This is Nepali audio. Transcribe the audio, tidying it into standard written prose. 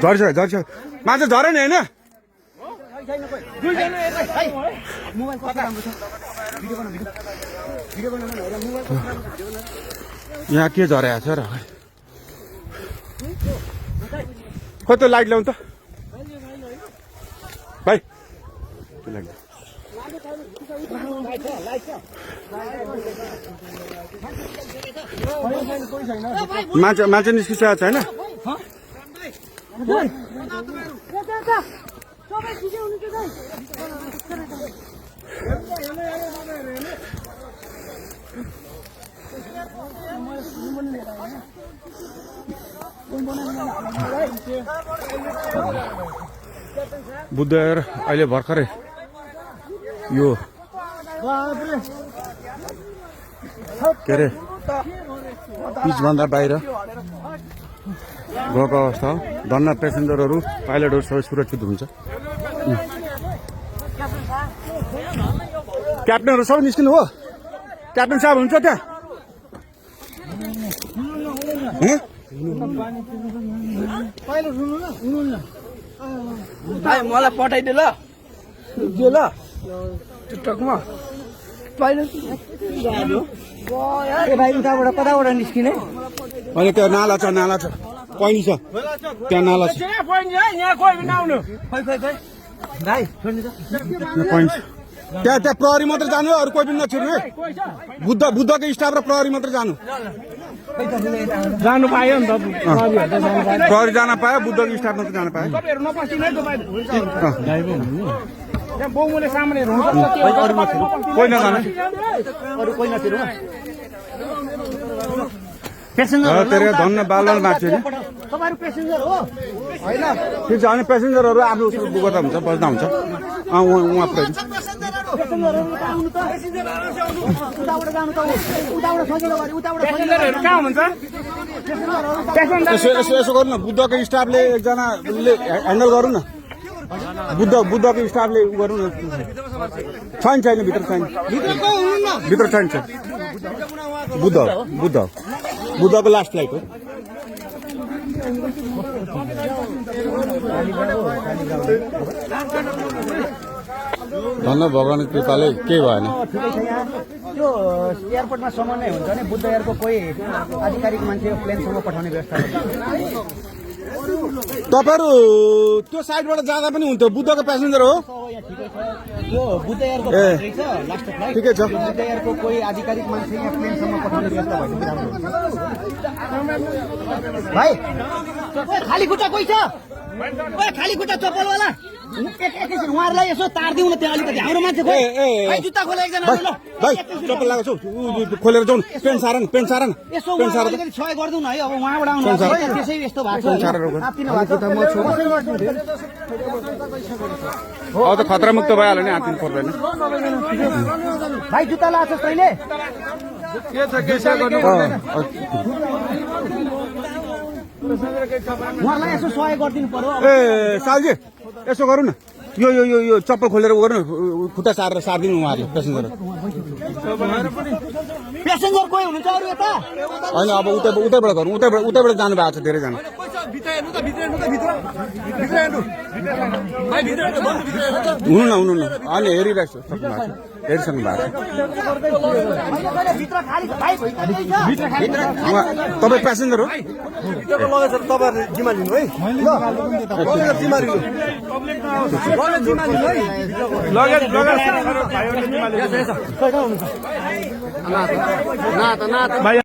झर्छ झर्छ माछा झरे नि होइन यहाँ के झरेको छ र खोइ त्यो लाइट ल्याउनु त भाइ मान्छे निस्किसकेको छैन बुद्धयर अहिले भर्खरै यो के अरे पिचभन्दा बाहिर गएको अवस्था हो धन्न पेसेन्जरहरू पाइलटहरू सबै सुरक्षित हुन्छ क्याप्टनहरू सबै निस्किनु हो क्याप्टन साहब हुन्छ त्यहाँ मलाई पठाइदिए ल जो ल टिकटकमा भाइ उताबाट कताबाट निस्किने अनि त्यो नाला छ पैनी छ त्यहाँ नाला छ त्यहाँ प्रहरी मात्र जानु अरू कोही पनि नछिर्नु है बुद्धको स्टाफ र प्रहरी मात्र जानु पायो नि त प्रहरी जान पायो बुद्धको स्टाफ मात्र जान पायो कोही नजाने तेरे धन्न बालबाल मान्छे ठिक छ अनि पेसेन्जरहरू आफ्नो गर्दा हुन्छ बस्दा हुन्छ उहाँ पुऱ्याइ यसो गर्नु न बुद्धको स्टाफले एकजनाले ह्यान्डल गरौँ न बुद्धको स्टाफले गरौँ न छैन भित्र छैन बुद्धको लास्ट फ्लाइट हो धन्न भगवान् कृपाले केही भएन यो एयरपोर्टमा समन्वय हुन्छ नि बुद्ध एयरको कोही आधिकारिक मान्छे प्लेनसम्म पठाउने व्यवस्था तपाईँहरू त्यो साइडबाट जाँदा पनि हुन्थ्यो बुद्धको प्यासेन्जर हो यो बुद्ध एयरको लास्ट फ्लाइट ठिकै छ बुद्ध एयरको कोही आधिकारिक मान्छे यहाँ प्लेनसम्म पठाउने व्यवस्था भएको भाइ खाली खुट्टा कोही छ खाली खुट्टा चप्पलवाला एकैछिन उहाँहरूलाई यसो तारिदिउँ न त्यहाँ अलिकति हाम्रो मान्छे जुत्ता खोले एकजना भाइ चप्पल लगाएको छु खोलेर जाउँ पेन्ट सार यसो अलिकति सहयोग गरिदिउँ न है अब उहाँबाट आउनु त्यसै यस्तो भएको अब त खतरा मुक्त भइहाल्यो नि आत्तिनु पर्दैन भाइ जुत्ता लगाएको कहिले उहाँलाई यसो सहयोग गरिदिनु पर्यो ए सालजी यसो गरौँ न यो चप्पल खोलेर गरौँ न खुट्टा सारिदिनु उहाँहरूले पेसेन्जर कोही हुनुहुन्छ अरू यता होइन अब उतैबाट गरौँ उतैबाट जानु भएको छ धेरैजना हुनु न अनि हेरिरहेको छु हेरिसक्नु भएको तपाईँ प्यासेन्जर हो तपाईँहरूले जिम्मा लिनु है जिम्मा लिनु लगेज